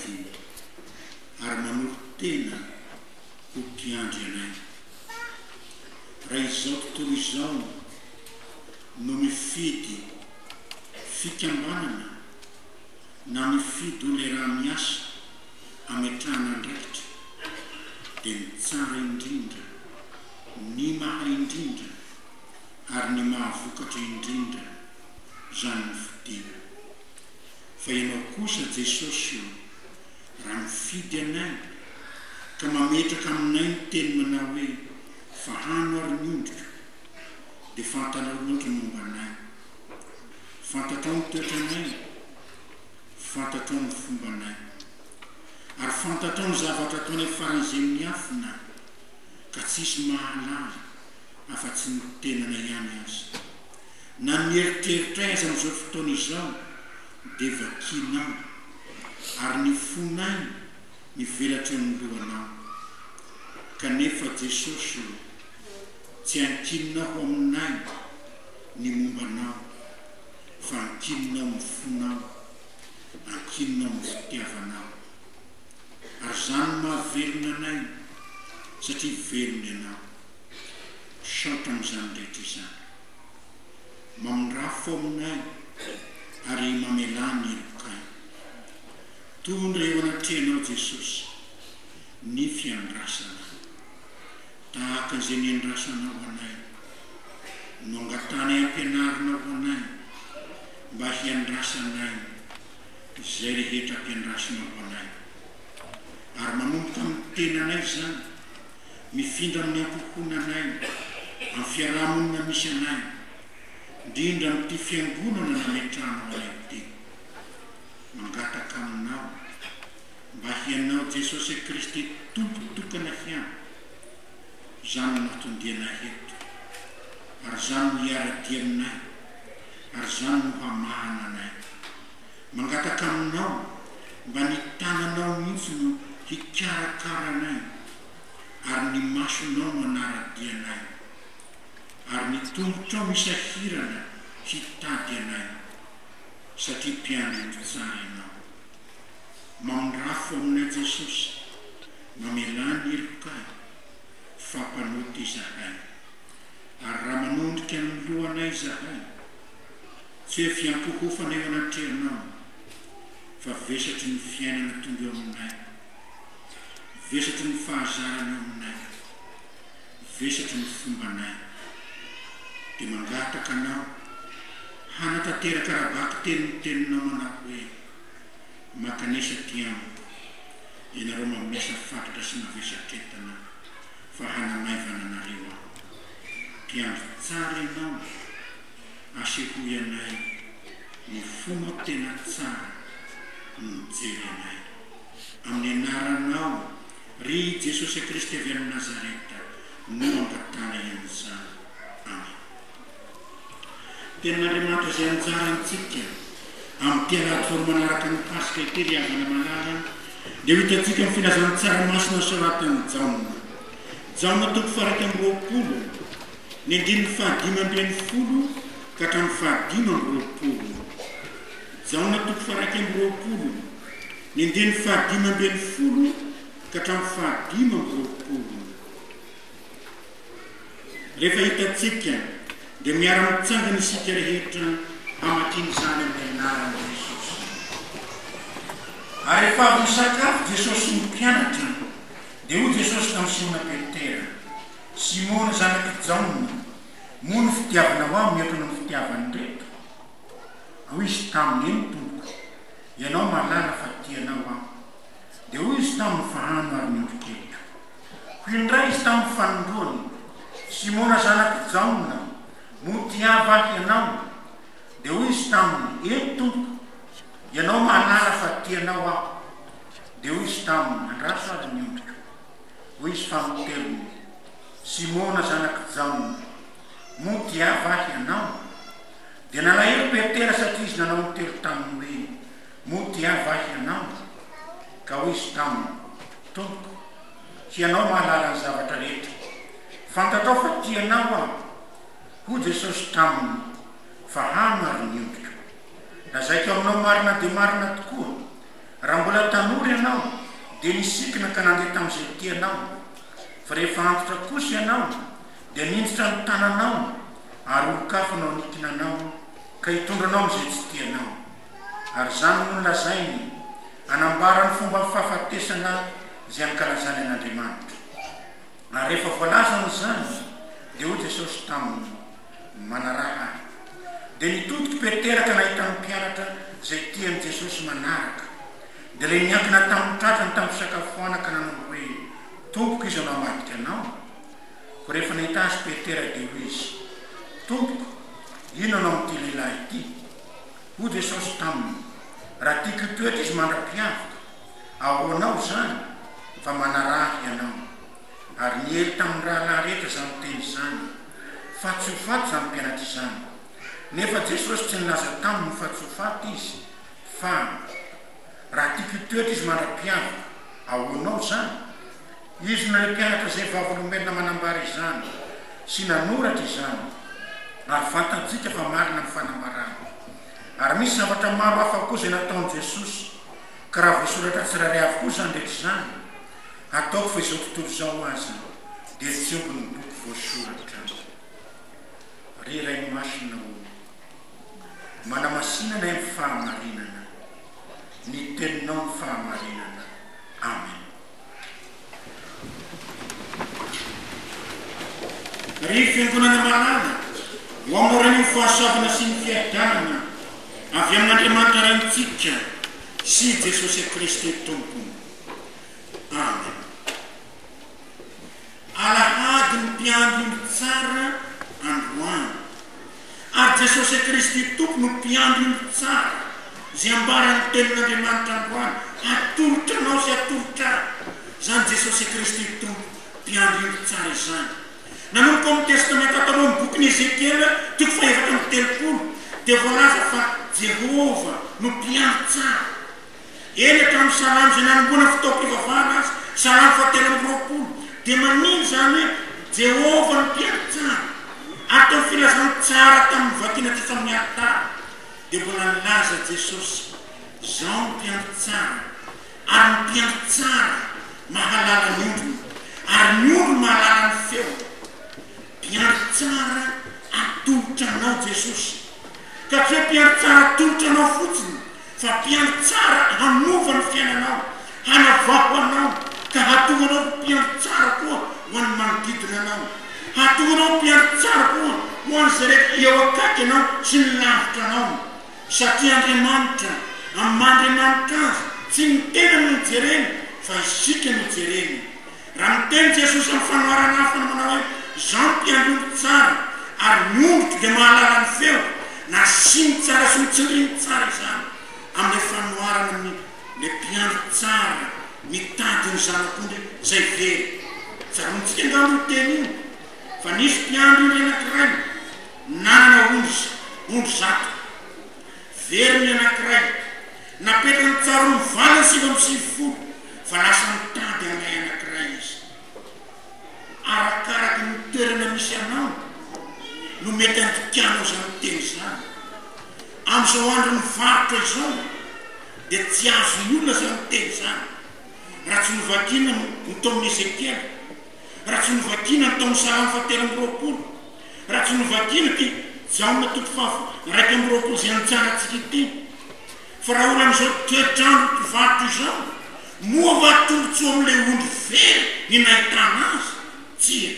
mifidy ary manolo-tena ho mpiandry anay. Raha izao tontolo izao no mifidy fikambanana na mifidy olona iaraha-miasa ametrahana andraikitra dia ny tsara indrindra, ny mahay indrindra ary ny mahavokatra indrindra izany no fidiana. Fa Ianao kosa Jesosy ô, raha mifidy anay ka mametraka aminay ny teny manao hoe fahano ary ny ondriko, dia fantanao loatra momba anay. Fantatrao ny toetranay, fantatrao ny fombanay. Ary fantatrao ny zavatra ataonay faran'izay miafina ka tsisy mahalala afa-tsy ny tenanay ihany aza. Na ny eritreritray aza amin'izao fotoana izao dia vakianao, ary ny fonay mivelatra eo amin'ny lohanao. Kanefa Jesosy ô, tsy ankininao ho aminay ny momba Anao, fa ankininao amin'ny fonao, ankininao amin'ny fitiavanao. Ary izany no mahavelona anay, satria velona Ianao. Misaotra amin'izany rehetra izany. Mamindrafo aminay ary mamelà ny helokay. Tondra eo anatrehanao Jesosy ny fiandrasana. Tahaka izay niandrasanao anay no angatahanay ampianarinao ho anay mba hiandrasanay izay rehetra ampiandrasinao ho anay. Ary manomboka amin'ny tenanay izany, mifindra amin'ny ankohonanay, amin'ny fiaraha-monina misy anay, indrindra amin'ity fiangonana nametrahanao anay ity. Mangataka aminao mba hianao Jesosy Kristy Tompo tokana hiany, izany no nahatondia anay eto, ary izany no hiara-dia aminay, ary izany no hamahana anay. Mangataka aminao mba ny tananao mihitsy no hikarakara anay ary ny masonao no hanara-dia anay ary ny tongotrao misahirana hitady anay satria mpiandry ondry tsara ianao. Mamindrafo aminay Jesosy, mamelà ny helokay fa mpanota izahay ary raha manondrika ny lohanay izahay Tsy hoe fiankohofana eo anatrehanao, fa vesatry ny fiainana tonga eo aminay, vesatry ny fahazarana eo aminay, vesatry ny fombanay. Dia mangataka Anao hanatanteraka ara-bakiteny ny Teninao manao hoe, Mankanesa aty amiko, ianareo mamesa fatratra sy mavesatretana, fa hanamaivana anareo Aho. Mpiandry tsara Ianao. Asehoy anay ny fonao tena tsara no mijery anay. Amin'ny anaranao, ry Jesosy Kristy avy any Nazareta, no angatanay an'izany. Amen. Tenin'Andriamanitra izay anjarantsika amin'ity alahady faharoa manaraka ny Paska ity ry havana malala dia ho hitantsika amin'ny filazantsara masina soratan'i Jaona. Jaona toko faha 21. Ny andininy fahadimy ambin'ny folo ka hatramin'ny fahadimy amby roapolo. Jaona toko faha-21, ny andininy fahadimy ambin'ny folo ka hatramin'ny fahadimy amby roapolo. Rehefa hitantsika, dia miara-mitsangana isika rehetra hamakiana izany amin'ny anaran'i Jesosy. Ary rehefa avy nisakafo Jesosy sy ny mpianatra, dia hoy Jesosy tamin'i Simona Petera, Simona zanak'i Jaona, moa ny fitiavanao ahy mihoatra noho ny fitiavan'ireto? Hoy izy taminy, Eny, Tompoko, Ianao mahalala fa tia Anao aho. Dia hoy Izy taminy, Fahano ary ny ondrikeliko. Hoy indray Izy taminy fanindroany, Simona zanak'i Jaona, moa tia va ahy ianao? Dia hoy izy taminy, Eny, Tompoko, Ianao mahalala fa tia Anao aho. Dia hoy Izy taminy, Andraso ary ny ondriko. Hoy izy fanintelony, Simona zanak'i Jaona, moa tia va hianao? Dia nalahelo Petera satria izy nanao intelo taminy hoe, Moa tia va hianao? Ka hoy izy taminy, Tompoko, hianao mahalala ny zavatra rehetra. Fantatrao fa tia anao aho. Hoy Jesosy taminy, Fahano ary ny ondriko. Lazaiko aminao marina dia marina tokoa, raha mbola tanora. tanora ianao, dia nisikina ka nandeha tamin'izay tianao. Fa rehefa antitra kosa ianao, dia ninjitra ny tananao, ary olon-kafa no hanikina anao ka hitondra anao amin'izay tsy tianao. Ary izany no nolazainy, hanambara ny fomban'ny fahafatesana izay ankalazany an'Andriamanitra. Ary rehefa voalazany izany, dia hoy Jesosy taminy, Manaraha Ahy. Dia nitodika i Petera ka nahita ny mpianatra izay tian'i Jesosy manaraka. Dia ilay niankina tamin'ny tratrany tamin'ny fisakafoana ka nanao hoe, Tompoko, iza no hamadika Anao? Koa rehefa nahita azy Petera dia hoy izy, Tompoko, inona no amin'ity lehilahy ity? Hoy Jesosy taminy, Raha tiako hitoetra izy mandra-piaviko, ahoanao izany? Fa manaraha Ahy ianao. Ary niely tamin'ny rahalahy rehetra izany teny izany, fa tsy ho faty izany mpianatra izany. Nefa Jesosy tsy nilaza taminy fa tsy ho faty izy, fa, Raha tiako hitoetra izy mandra-piaviko, ahoanao izany? Izy no ilay mpianatra izay vavolombelona manambara izany sy nanoratra izany, ary fantatsika fa marina ny fanambarany. Ary misy zavatra maro hafa koa izay nataon'i Jesosy, ka raha voasoratra tsirairay avokoa izany rehetra izany, ataoko fa izao tontolo izao aza dia tsy omby ny boky voasoratra. Ry Ray Masina ô, manamasina anay amin'ny fahamarinana, ny Teninao no fahamarinana. Amen. Ry Fiangonana malala, ho amoraina ny fahasoavana sy ny fiadanana avy amin'Andriamanitra Raintsika sy Jesosy Kristy Tompo. Amen. Alahady ny mpiandry omby tsara androany. Ary Jesosy Kristy Tompo no mpiandry omby tsara, izay ambaran'ny Tenin'Andriamanitra androany, atolotra anao sy atolotra ahy izany Jesosy Kristy Tompo mpiandry omby tsara izany. Nanomboka ao amin'ny Testamenta Taloha amin'ny bokin'i Ezekiela toko faha-34 dia voalaza fa Jehovah no mpiandry tsara. Eny hatramin'ny Salamo izay nanombohana fotoam-pivavahana aza, Salamo fahatelo amby 20, dia manindry izany hoe Jehovah no mpiandry tsara. Ary teo amin'ny filazantsara tamin'ny novakiana tetsy amin'ny alitara, dia mbola nilaza Jesosy, Izaho no mpiandry tsara, ary ny mpiandry tsara mahalala ny ondriny, ary ny ondry mahalala ny feony. Mpiandry tsara atolotra anao Jesosy. Ka tsy hoe mpiandry tsara atolotra anao fotsiny, Fa mpiandry tsara hanova ny fiainanao, hanavao anao, ka hahatonga anao ho mpiandry tsara koa ho an'ny manodidina anao. Hahatonga anao ho mpiandry tsara koa ho an'izay rehetra eo akaiky anao sy ny lavitra anao. Satria Andriamanitra, amin'ny maha Andriamanitra Azy, tsy ny tenany no jereny, fa isika no jereny. Raha miteny Jesosy amin'ny fanoharana hafa ny manao hoe, Izaho no mpiandry omby tsara, ary ny ombiko dia mahalala ny feoko, nasiany tsara sy notsindriany tsara izany amin'ilay fanoharana amin'ny ilay mpiandry tsara mitady ny zanak'ondry izay very. Tsaroantsika angamba io teny io, fa nisy mpiandry ondry anankiray nanana ondry ondry zato. Very ny anankiray. Napetrany tsaroany 98 fa lasa nitady an'ilay anankiray izy. Arakaraky ny toerana misy anao no mety andikanao izany teny izany. Amin'izao andron'ny varotra izao dia tsy azon'ny olona izany teny izany raha tsy novakiana ny tao amin'ny Ezekiela, raha tsy novakiana ny tao amin'ny Salamo fahatelo amby 20, raha tsy novakiana ity Jaona toko faha 21 izay anjarantsika ity. Fa raha olona amin'izao toetr'andro mpivarotra izao, moa va tombontsoa amin'ilay ondry very ny nahitana azy? Tsia.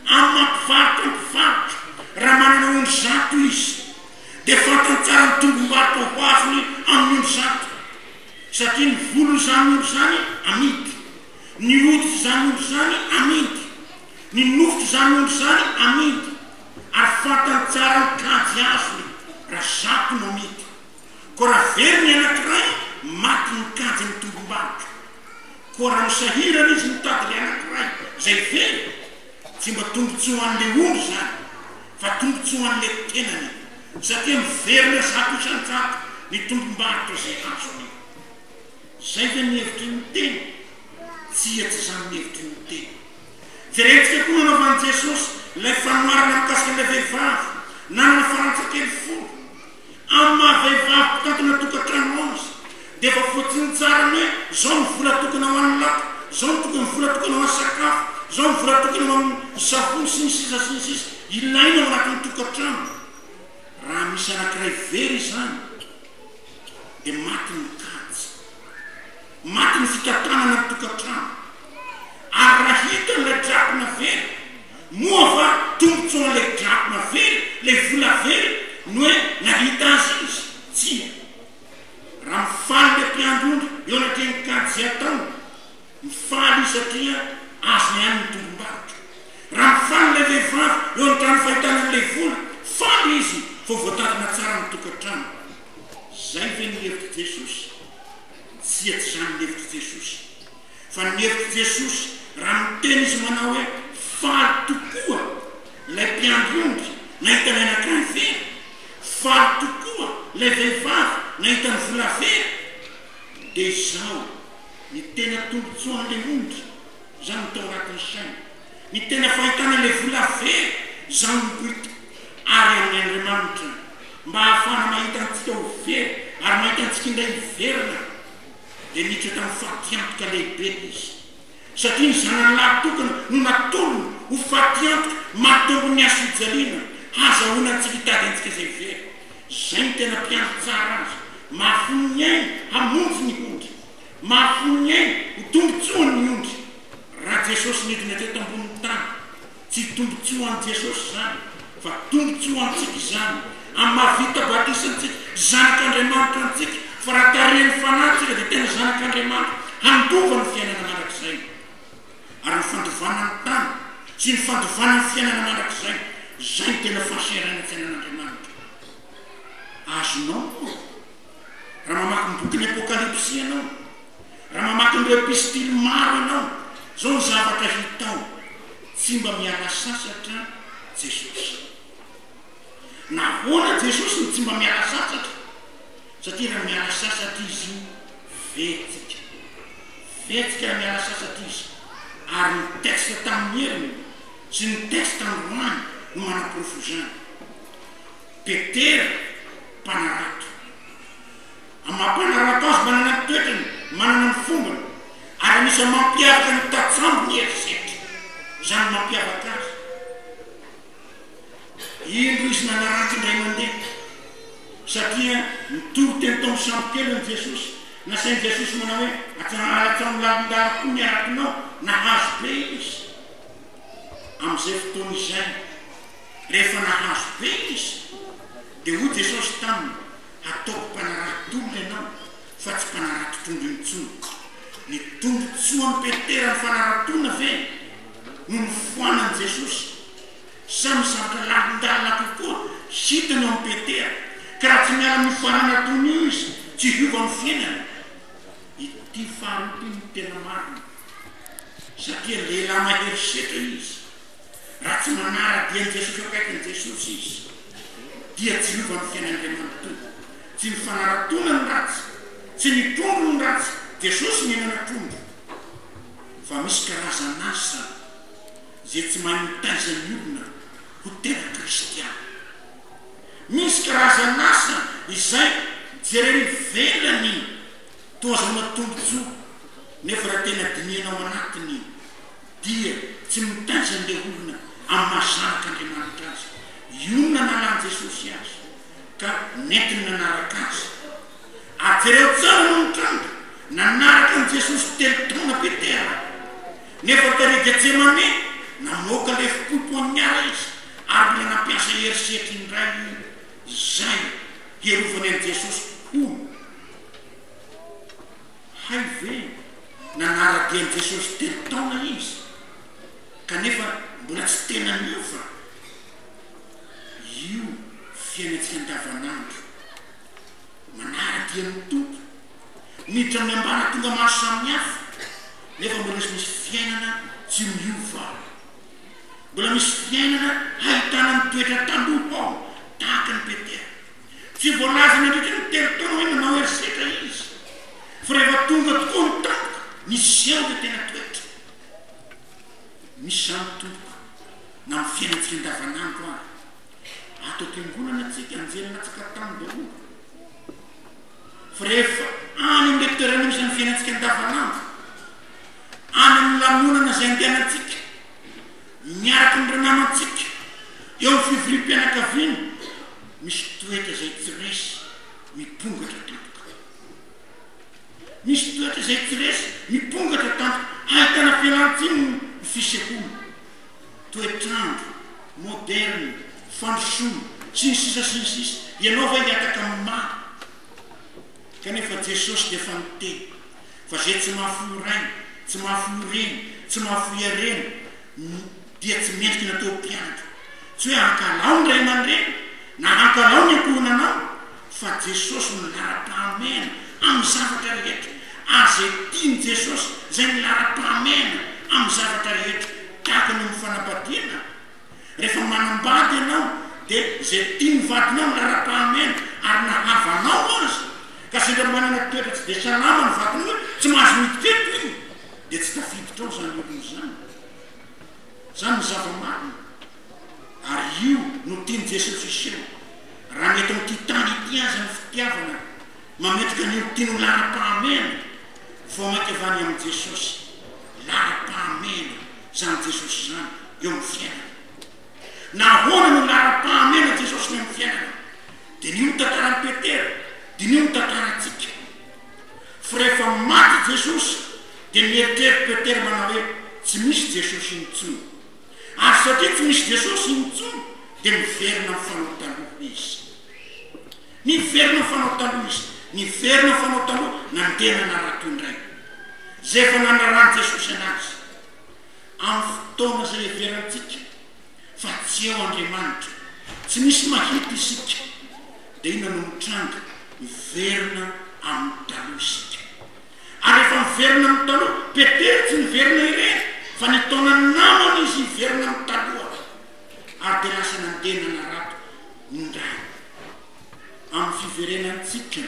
Amin'ny maha mpivarotra ny mpivarotra, raha manana ondry 100 izy, dia fantany tsara ny tombom-barotra ho azony amin'ny ondry 100, satria ny volon'izany ondry izany amidy, ny hoditr'izany ondry izany amidy, ny nofotr'izany ondry izany amidy, ary fantany tsara ny kajy azony raha 100 no amidy. Koa raha very ny anankiray, maty ny kajy ny tombom-barotra. Koa raha misahirana izy mitady ilay anankiray izay very, tsy mba tombontsoa ho an'ilay ondry izany, fa tombontsoa ho an'ilay tenany, satria miverina 100% ny tombom-barotra izay azony. Izay ve ny hevitry ny teny? Tsia, tsy izany ny hevitry ny teny. Jerentsika koa nanaovan'i Jesosy ilay fanoharana mikasika ilay vehivavy nanana farantsakely folo. Amin'ny maha vehivavy mpitantana tokantrano azy, Dia efa voatsinjara ny hoe izao ny vola tokony ho an'ny laoka, izao ny tokony vola tokony ho an'ny sakafo, izao ny vola tokony ho amin'ny savony sy ny sisa sy ny sisa ilaina ao anatin'ny tokantrano. Raha misy anankiray very izany dia maty ny kajy. Maty ny fitantanana ny tokantrano. Ary raha hita ilay drachme very, moa va tombontsoan'ilay drachme very, ilay vola very, ny hoe nahita azy izy? Tsia. Raha mifaly ilay mpiandry ondry eo anatrehan'ny kajy izay ataony, mifaly izy satria azony ihany ny tombom-barotra. Raha mifaly ilay vehivavy eo an-trano fahitana an'ilay vola, faly izy fa voatantana tsara ny tokantrano. Izay ve ny hevitr'i Jesosy? Tsia, tsy izany ny hevitr'i Jesosy. Fa ny hevitr'i Jesosy, raha miteny Izy manao hoe, Faly tokoa ilay mpiandry ondry nahita ilay anankiray very, faly tokoa ilay vehivavy nahita ny vola very, dia izao, ny tena tombontsoan'ilay ondry, izany no tao anatin'ny sainy, ny tena fahitana ilay vola very, izany no hita, ary amin'ny Andriamanitra, mba hahafahana mahita antsika ho very ary mahita antsika indray hiverina. dia niditra tamin'ny fatiantoka lehibe izy, satria ny zanany lahy tokana no natolony ho fatiantoka mahatonga ny hazofijaliana hahazahoana antsika hitady antsika izay very. Izay no tena mpiandry tsara azy, mahafoy ny ainy hamonjy ny ondry, mahafoy ny ainy ho tombontsoan'ny ondry. Raha Jesosy nidina teto ambonin'ny tany, Tsy tombontsoa an'i Jesosy izany, fa tombontsoa antsika izany, amin'ny maha vita batisa antsika, zanak'Andriamanitra antsika, fa raha tarihan'ny Fanahy tsika dia tena zanak'Andriamanitra, handova ny fiainana mandrakizay. Ary ny fandovana ny tany sy ny fandovana ny fiainana mandrakizay, izay no tena fahasahiranana-tsainan'Andriamanitra. Azonao moa, raha mamaky ny bokin'ny Apokalypsy ianao, Raha mamaky an'ireo epistily maro ianao, izao ny zavatra hitao, tsy mba miala sasatra Jesosy. Nahoana Jesosy no tsy mba miala sasatra? Satria raha miala sasatra Izy, vetsika. Vetsika raha miala sasatra Izy. Ary ny texte tamin'ny heriny sy ny texte androany no manaporofo izany. Petera, mpanarato. Amin'ny maha mpanarato azy manana ny toetrany, manana ny fombany, ary anisan'ny mampiavaka ny tatsambo ny herisetra. Izany no mampiavaka azy. Indro izy nanaratsy indray mandeha, satria nitory teny tao amin'ny sambokeliny Jesosy. Nasain'i Jesosy manao hoe, Alatsaho amin'ny lalindalina koa ny haratonao. Nahazo be izy. Amin'izay fotoana izay, rehefa nahazo be izy, dia hoy Jesosy taminy, Ataoko mpanarato olona ianao fa tsy mpanarato trondro intsony. Ny tombontsoan'i Petera ny fanaratoana ve no nofoanan'i Jesosy? Sa misy zavatra lalindalina kokoa hitany ao amin'i Petera, ka raha tsy miala amin'io fanaratoana io izy, tsy hiova ny fiainany? Ity faharoa ity no tena marina, satria lehilahy mahery setra izy. Raha tsy manara-dia an'i Jesosy eo akaikin'i Jesosy izy, dia tsy hiova ny fiainany iray manontolo. Tsy ny fanaratoana no ratsy, tsy ny trondro no ratsy, Jesosy nihinana trondro. Fa misy karazan'asa izay tsy mahay mitaiza ny olona ho tena kristiana. Misy karazan'asa izay jerena ivelany toa azahoana tombontsoa, nefa raha tena dinihana ao anatiny, dia tsy mitaiza an'ilay olona amin'ny maha zanak'Andriamanitra azy. Io no nanalan'i Jesosy azy, ka nentiny nanaraka azy. Ary jereo tsara no nitranga, nanaraka an'i Jesosy telo taona Petera, nefa tary Getsemane, namoaka lefom-po poignard izy, ary mbola nampiasa herisetra indray izay hiarovany an'i Jesosy, hono. Hay ve nanara-dia an'i Jesosy telo taona izy, kanefa mbola tsy tena niova? Io fiainantsika andavanandro, manara-dia ny Tompo, miditra amin'ny ambaratonga maro samihafa, nefa mbola misy fiainana tsy miova ao. Mbola misy fiainana ahitana ny toetra taloha ao, tahaka an'i Petera. Tsy voalaza nandritra ny telo taona hoe nanao herisetra izy, fa rehefa tonga tokoa ny tampoka, niseho ilay tena toetra. Misy izany tompoko, na amin'ny fiainantsika andavanandro ary. Ato am-piangonana tsika, anjely latsaka tany daholo. Fa rehefa Any amin'ilay toerana misy ny fiainantsika andavanandro, any amin'ny lanonana izay andehanantsika, miaraka amin'ireo namantsika, eo amin'ny fivoriam-pianakaviana, misy toetra izay tsy resy mipongatra tampoka. Misy toetra izay tsy resy mipongatra tampoka, ahitana fialan-tsiny ny fisehoana. Toetr'andro, moderne, fandrosoana, sy ny sisa sy ny sisa Ianao va hihataka amin'ny maro? Kanefa Jesosy dia efa niteny fa izay tsy mahafoy ray, tsy mahafoy reny, tsy mahafoy harena dia tsy mendrika ny atao mpianatra. Tsy hoe hankahalao ny ray aman-dreny na hankahalao ny ankohonanao fa Jesosy no laharam-pahamehana amin'ny zavatra rehetra ary izay tian'i Jesosy izay no laharam-pahamehana amin'ny zavatra rehetra tahaka ny amin'ny fanambadiana. Rehefa manambady ianao dia izay tian'ny vadinao no laharam-pahamehana ary na havanao aza ka sendra manana toetra tsy dia salama ny vadinao hoe tsy mahazo miditra eto io dia tsy tafiditra ao izany olona izany. Izany ny zava-marina ary io no tian'i Jesosy hiseho. Raha ny eto amin'ity tany ity aza ny fitiavana mametraka ny olon-tiany ho laharam-pahamehana, vao mainka va ny amin'i Jesosy? Laharam-pahamehana izany Jesosy izany eo amin'ny fiainana. Nahoana no laharam-pahamehana Jesosy eo amin'ny fiainana? Diniho ny tantaran'i Petera, diniho ny tantarantsika. Fa rehefa maty Jesosy dia nieritreritra Petera manao hoe tsy misy Jesosy intsony. Ary satria tsy misy Jesosy intsony dia miverina amin'ny fanao taloha izy. Niverina amin'ny fanao taloha izy. Niverina amin'ny fanao taloha, nandeha nanarato indray. Izay efa nanaran'i Jesosy anazy. Amin'ny fotoana izay heverantsika fa tsy eo Andriamanitra, tsy misy mahita isika, dia inona no mitranga? Miverina amin'ny taloha isika. Ary rehefa miverina amin'ny taloha, Petera tsy niverina irery, fa nitaona ny namany izy hiverina amin'ny taloha. Ary dia lasa nandeha nanarato indray. Amin'ny fiverenantsika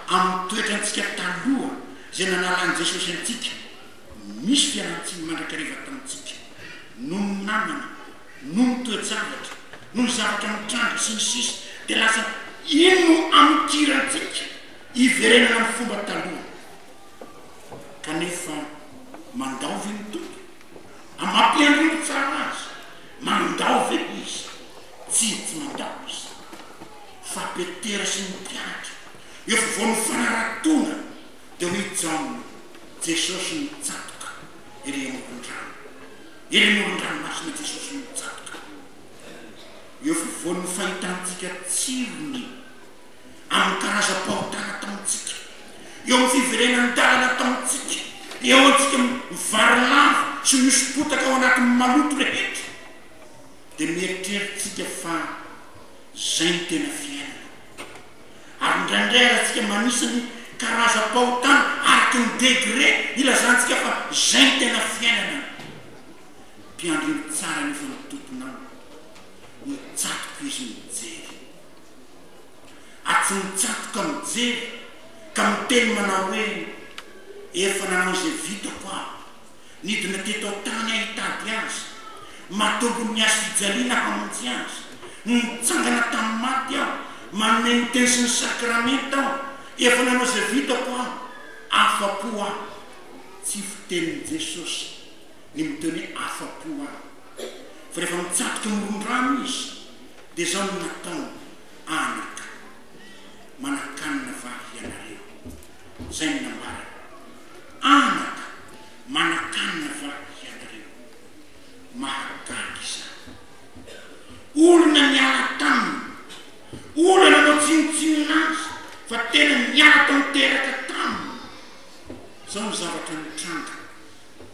amin'ny toetrantsika taloha izay nanalan'i Jesosy antsika, misy fialan-tsiny mandrakariva ataontsika, noho ny namana, noho ny toe-javatra, noho ny zavatra mitranga, sy ny sisa Dia lasa iny no amikirantsika hiverenana amin'ny fomba taloha. Kanefa mandao ve ny Tompo? Amam-piandriana tsara azy, mandao ve Izy? Tsia, tsy mandao Izy. Fa Petera sy ny mpianatra, eo afovoan'ny fanaratoana, dia hoy Jaona, Jesosy nitsatoka ery amoron-drano. Ery amoron-dranomasina Jesosy nitsatoka. Eo afovoan'ny fahitantsika tsirony amin'ny karazam-pahotana ataontsika, eo amin'ny fiverenan-dalana ataontsika, eo antsika mivarilavo sy mihoso-potaka ao anatin'ny maloto rehetra, dia mieritreritsika fa izay no tena fiainana. Ary indraindray aza tsika manisa ny karazam-pahotana araka ny degré ilazantsika fa izay no tena fiainana. Mpiandry ny tsara anefa ny Tomponao, mitsatoka izy mijery. Ary tsy mitsatoka mijery ka miteny manao hoe, Efa nanao izay vitako aho, nidina teto an-tany aho hitady azy, matombo ny hazo fijaliana hamonjy azy, nitsangana tamin'ny maty aho, manome ny teny sy ny sakramenta aho, efa nanao izay vitako aho, afa-po aho. Tsy fitenin'i Jesosy ny miteny hoe afa-po aho. Fa rehefa mitsatoka amoron-drano izy, dia izao no nataony, Anaka, manan-kanina va hianareo? Izay no nambarany. Anaka, manan-kanina va hianareo? Mahagaga izany. Olona niala taminy, olona nanao tsinontsinona azy, fa tena niala tanteraka taminy. Izao no zavatra nitranga.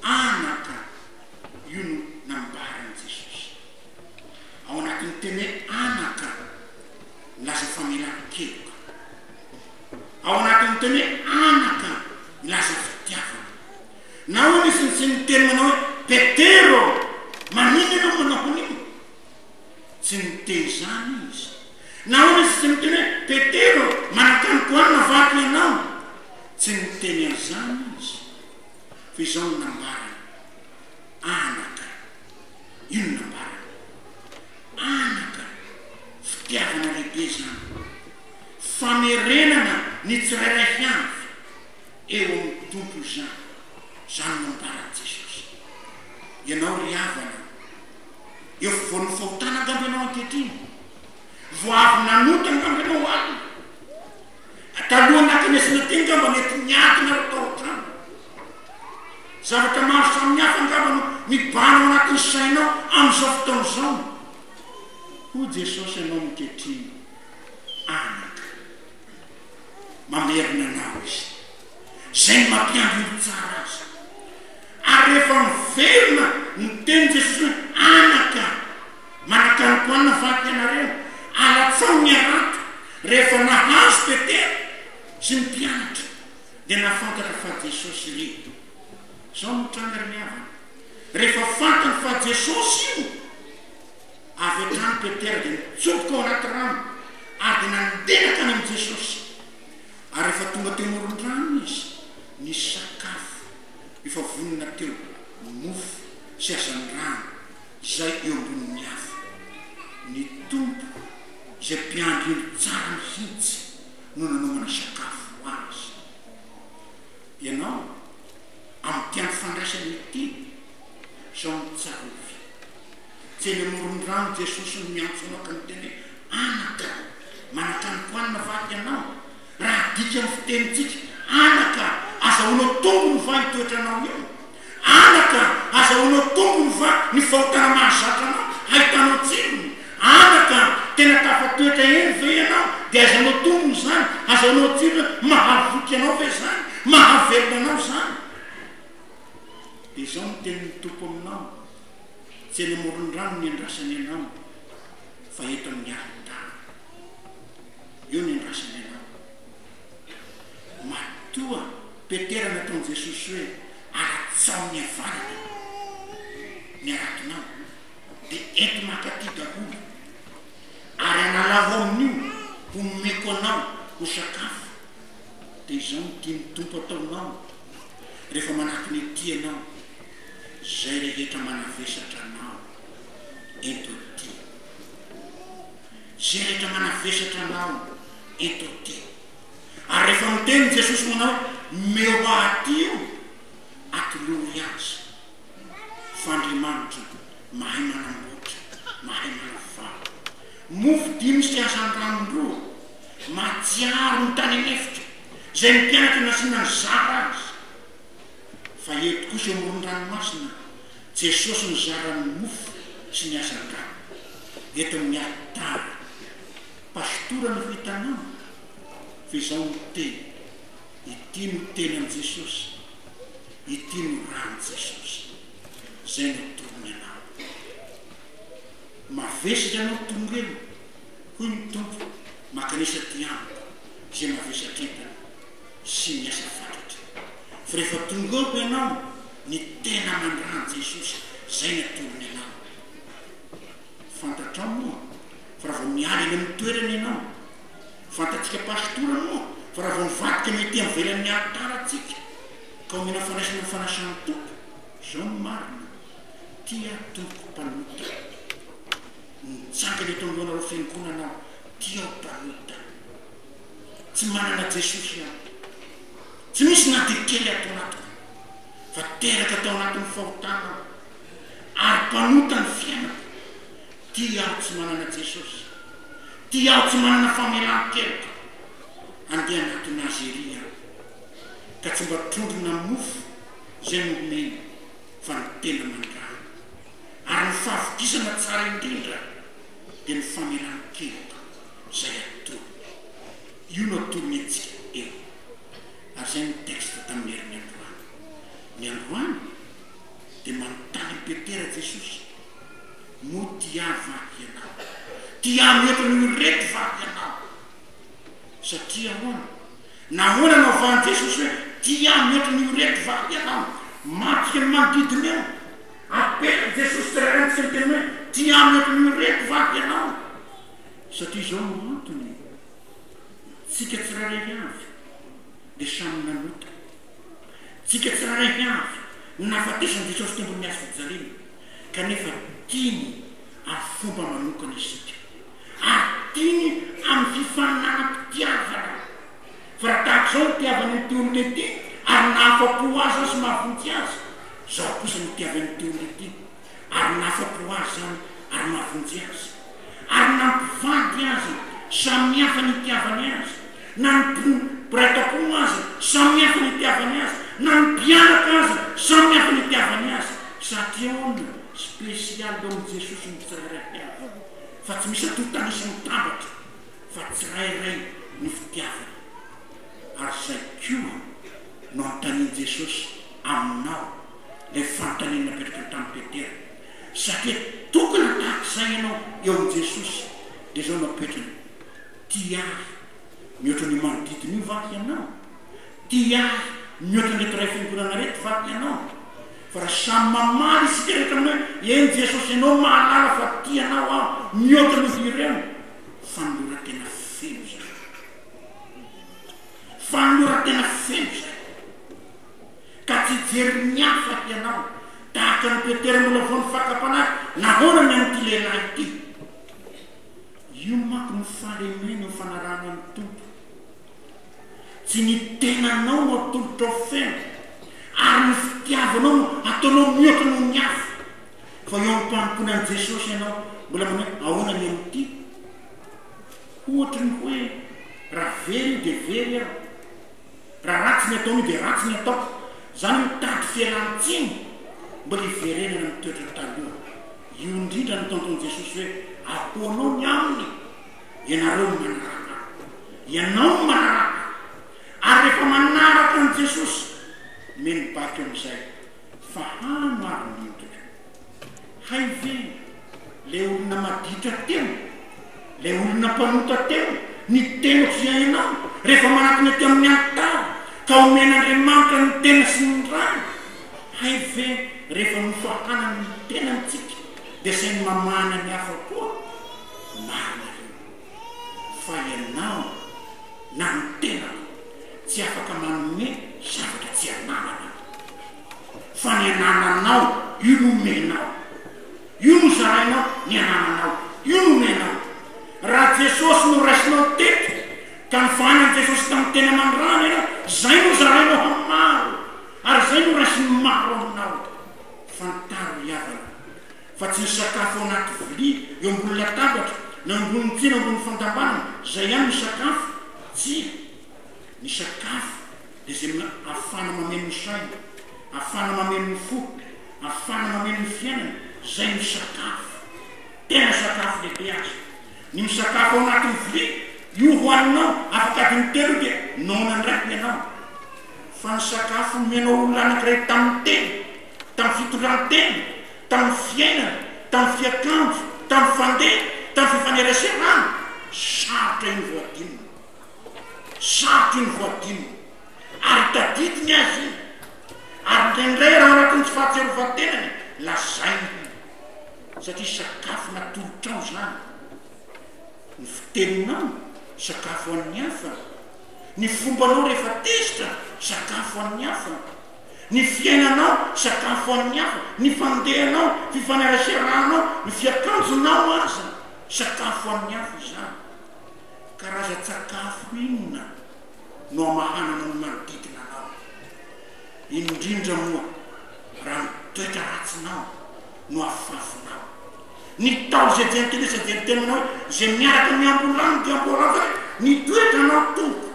Anaka, io no nambaran'i Jesosy. Ao anatin'ny teny hoe anaka, milaza famelan-keloka. Ao anatin'ny teny hoe anaka, milaza fitiavana. Nahoana izy no tsy niteny manao hoe, Petera ô, maninona ianao manao an'io? Tsy niteny izany izy. Nahoana izy tsy niteny hoe, Petera ô, manan-kaniko hanina va ato ianao? Tsy niteny an'izany izy. Fa izao no nambarany, Anaka. Io no nambarany. Anaka. Fitiavana lehibe izany. Famerenana ny tsirairay avy. Eo amin'ny Tompo izany. Izany no ambaran'i Jesosy. Ianao ry havana, eo afovoan'ny fahotana angamba ianao ankehitriny. Vao avy nanota angamba ianao alina. Talohan'ny nankanesana teny angamba nety niady nareo tao an-trano. Zavatra maro samihafa angamba no mibahana ao anatin'ny sainao amin'izao fotoana izao. Hoy Jesosy anao ankehitriny, Anaka. Mamerina anao Izy. Izay no mampiandry olon-tsara Azy. Ary rehefa miverina ny tenin'i Jesosy hoe, Anaka, manan-kanin-kohanina va ianareo? Alatsao ny harato. Rehefa nahazo Petera sy ny mpianatra, dia nahafantatra fa Jesosy ireto. Izao no mitranga ry havana, rehefa fantany fa Jesosy io, avy hatrany Petera dia nitsoboka ao anaty rano ary dia nandeha nankany amin'i Jesosy. Ary rehefa tonga teo amoron-drano izy, nisy sakafo efa vonona teo, mofo sy hazandrano izay eo ambonin'ny afo. Ny Tompo izay mpiandry ondry tsara mihitsy no nanomana sakafo ho azy. Ianao, amin'ity andro fandraisana ity, izao no tsarovy. Tsy eny amoron-drano Jesosy no miantso anao ka miteny hoe, Anaka, manan-kanin-kohanina va ianao? Raha adika amin'ny fitenintsika, Anaka, azahoanao tombony va io toetranao io? Anaka, azahoanao tombony va ny fahotana mahazatra anao, hahitanao tsirony? Anaka, tena tafatoetra eny ve ianao dia azahoanao tombony izany, azahoanao tsirony, mahavoky anao ve izany, mahavelona anao izany? Dia izao no tenin'ny Tompo aminao, Tsy eny amoron-drano ny andrasany anao, fa eto amin'ny alitara. Eo ny andrasany anao. Matoa Petera nataon'i Jesosy hoe alatsao ny havanana ny haratonao, dia ento mankaty daholo, ary analao amin'io homeko anao ho sakafo. Dia izao no tian'ny Tompo ataonao rehefa manatona ety ianao, Izay rehetra manavesatra anao, ento aty. Izay rehetra manavesatra anao, ento aty. Ary rehefa miteny Jesosy manao hoe, Meo ahy aty io, atolory azy. Fa Andriamanitra mahay manamboatra, mahay manavao. Mofo dimy sy hazandranon-droa, mahatsiaro ny tany an'efitra, izay ny mpianatra nasiana nizara azy. Fa eto kosa eo amoron-dranomasina, Jesosy nizara ny mofo sy ny hazandrano. Eto amin'ny alitara. Pastora no hitanao, fa izao no teny, ity no tenan'i Jesosy, ity no ran'i Jesosy. Izay no atorony anao. Mavesatra ianao tonga eo, hoy ny Tompo, makanesa aty amiko izay mavesatr'entana. sy miasa fatratra. Fa rehefa tonga eo ianao, ny tena mandran'i Jesosy, izay ny atolony anao. Fantatrao moa fa raha vao miala eny amin'ny toerana ianao, fantatsika pastora moa fa raha vao mivadika ny ety ivelan'ny alitara tsika, ka omena fandraisana ny fanasan'ny Tompo, izao no marina, tia Tompoko mpanota. Mitsangana eto anoloanareo fiangonana aho, tia aho mpanota. Tsy manana Jesosy aho. Tsy misy na dia kely ato anatiko. Fa teraka tao anatin'ny fahotana aho. Ary mpanota ny fiainako. Tia aho tsy manana Jesosy. Tia aho tsy manana famelan-keloka. Andeha hanatona Azy ery aho. Ka tsy mba trondro na mofo izay no homeny fa ny tena mandrana. Ary ny fahavokisana tsara indrindra dia ny famelan-keloka. Izay atolony. Io no atolony antsika eo. Ary izay no texte tamin'ny herin'ny androany. Ny androany dia manontany an'i Petera Jesosy, Moa tia ahy va ianao? Tia ahy mihoatra noho ireto va ianao? Satria ahoana? Nahoana no avahan'i Jesosy hoe tia ahy mihoatra noho ireto va ianao? Matrika ny manodidina eo. Apetrak'i Jesosy tsirairay antsika ny teny hoe tia ahy mihoatra noho ireto va ianao? Satria izao no antony, tsika tsirairay avy dia samy nanota. Tsika tsirairay avy no nahafatesan'i Jesosy teo ambony hazo fijaliana, kanefa tiany amin'ny fomba manokana isika. Ary tiany amin'ny fifaninanam-pitiavana. Fa raha tahaka izao ny fitiavany an'ity olona ity, Ary nahafa-po azy izany sy mahavonjy azy. Izao kosa no itiavany ity olona ity. Ary nahafa-po azy izany ary mahavonjy azy. Ary na mpivady aza, samy hafa ny itiavany azy. Na ny mpiray tampo aza, samy hafa ny itiavany azy. Na ny mpianaka aza, samy hafa ny itiavany azy. Satria ahoana? Spécial eo amin'i Jesosy ny tsirairay avy. Fa tsy misy antontan'isa mitambatra, fa tsirairay ny fitiavany. Ary izay koa no anontanian'i Jesosy aminao, ilay fanontaniana napetraka tamin'i Petera. Satria tokana tahaka izay ianao eo amin'i Jesosy, dia izao no apetrany, Tia ahy mihoatra an'io manodidina io va ianao? Tia ahy mihoatra an'ireto iray fiangonana ireto va ianao? Fa raha samy mamaly isika rehetra amin'ny hoe, Eny Jesosy, Ianao mahalala fa tia Anao aho mihoatra noho ireo, fanoloran-tena feno izany. Fanoloran-tena feno izany. Ka tsy hijery ny hafa ianao, tahaka an'i Petera mbola voan'ny fakam-panahy, nahoana ny amin'ity lehilahy ity? Io manko no fahalemena eo fanarahana ny Tompo. Tsy ny tenanao no atolotrao feno, ary ny fitiavanao no ataonao mihoatra noho ny hafa. Fa eo am-panompoana an'i Jesosy ianao, mbola manao hoe ahoana ny amin'ity? Ohatry ny hoe raha very io dia very aho, raha ratsy ny ataon'io dia ratsy ny ataoko. Izany hoe mitady fialan-tsiny mbola hiverenana amin'ny toetra taloha. Io indrindra no tonton'i Jesosy hoe ahoanao ny aminy? Ianareo no manaraka ahy. Ianao no manaraka ahy. Ary rehefa manaraka an'i Jesosy, omeny baiko amin'izay, fahano ary ny ondriko. Hay ve ilay olona maditra teo, ilay olona mpanota teo, ny tenako sy ianao, rehefa manatona ety amin'ny alitara, ka omen'Andriamanitra ny tena sy ny rany, hay ve rehefa nofahanany ny tenantsika dia sainy mamahana ny hafa koa? Marina io. Fa ianao na ny tenako tsy afaka manome zavatra tsy ananana. Fa ny anananao io no omenao. Io no zarainao, ny anananao. Io no omenao. Raha Jesosy no raisinao teto, ka nifahanan'i Jesosy tamin'ny tena aman-drano ianao, izay no zarainao amin'ny maro, ary izay no raisin'ny maro aminao. Fantaro ry havana, fa tsy ny sakafo ao anaty vilia, eo ambony latabatra, na eo ambonin'ny tsihy na ambony fandambanana, izay ihany no sakafo. Tsia. Ny sakafo dia izay ahafahana mameno ny saina, ahafahana mameno ny fo, ahafahana mameno ny fiainana, izay no sakafo. Tena sakafo lehibe aza. Ny misakafo ao anatin'ny vilia, io hohaninao, afaka adiny telo io dia noana indray ianao. Fa ny sakafo nomenao olona anankiray tamin'ny teny, tamin'ny fitondran-tena, tamin'ny fiainana, tamin'ny fiakanjo, tamin'ny fandeha, tamin'ny fifaneraserana, sarotra iny vao adinona. Sarotra iny vao adinona. Ary tadidiny azy iny. Ary indraindray raha anatin'ny tsy fahatsiarovan-tenany, lazainy iny. Satria sakafo natolotrao izany. Ny fiteninao, sakafo ho an'ny hafa. Ny fombanao rehefa tezitra, sakafo ho an'ny hafa. Ny fiainanao, sakafo ho an'ny hafa. Ny fandehanao, fifaneraseranao, ny fiakanjonao aza, sakafo ho an'ny hafa izany. Karazan-tsakafo inona no amahanana ny manodidina anao? Indrindra moa raha ny toetra ratsinao no afafinao. Ny Ntaolo izay jentilisa dia niteny manao hoe, Izay miaraka miamboho lany dia amboho lany fa ny toetranao Tompoko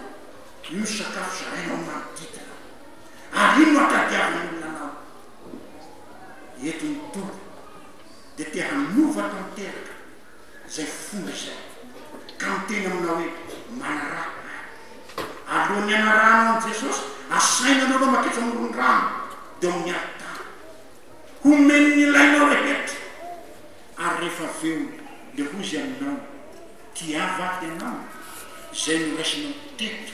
io no sakafo zarainao amin'ny manodidina ary io no atadiavin'ny olona anao. Eto ny Tompo dia te hanova tanteraka izay fomba izay ka miteny aminao hoe manaraha ahy. Alohan'ny hanarahanao an'i Jesosy, asaina anao aloha maketsa amoron-drano dia ao amin'ny alitara. Homeny ny ilainao rehetra. Ary rehefa avy eo dia hoy izy aminao, Tiava ahy ianao, izay noraisinao teto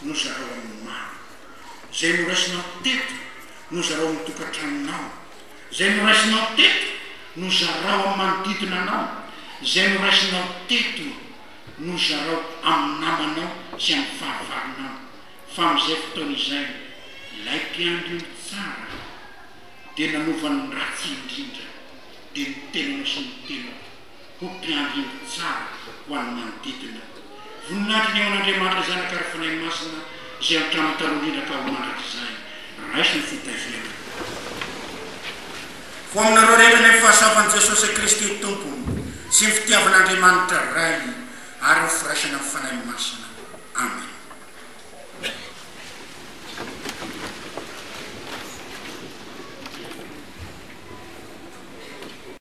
no zarao amin'ny maro. Izay noraisinao teto no zarao amin'ny tokantranonao. Izay noraisinao teto no zarao amin'ny manodidina anao. Izay noraisinao teto no zarao amin'ny namanao sy amin'ny fahavalonao. Fa amin'izay fotoana izay, ilay mpiandry omby tsara dia nanova ny ratsy indrindra, dia ny tenanao sy ny tenako, ho mpiandry omby tsara ho an'ny manodidina. Voninahitra ny ho an'Andriamanitra Zanaka ary Fanahy Masina. Izay hatramin'ny taloha indrindra ka ho mandrakizay. Raiso ny fitahiana. Ho aminareo rehetra anie ny fahasoavan'i Jesosy Kristy Tompo sy ny fitiavan'Andriamanitra Ray ary ny firaisana amin'ny Fanahy Masina. Amena.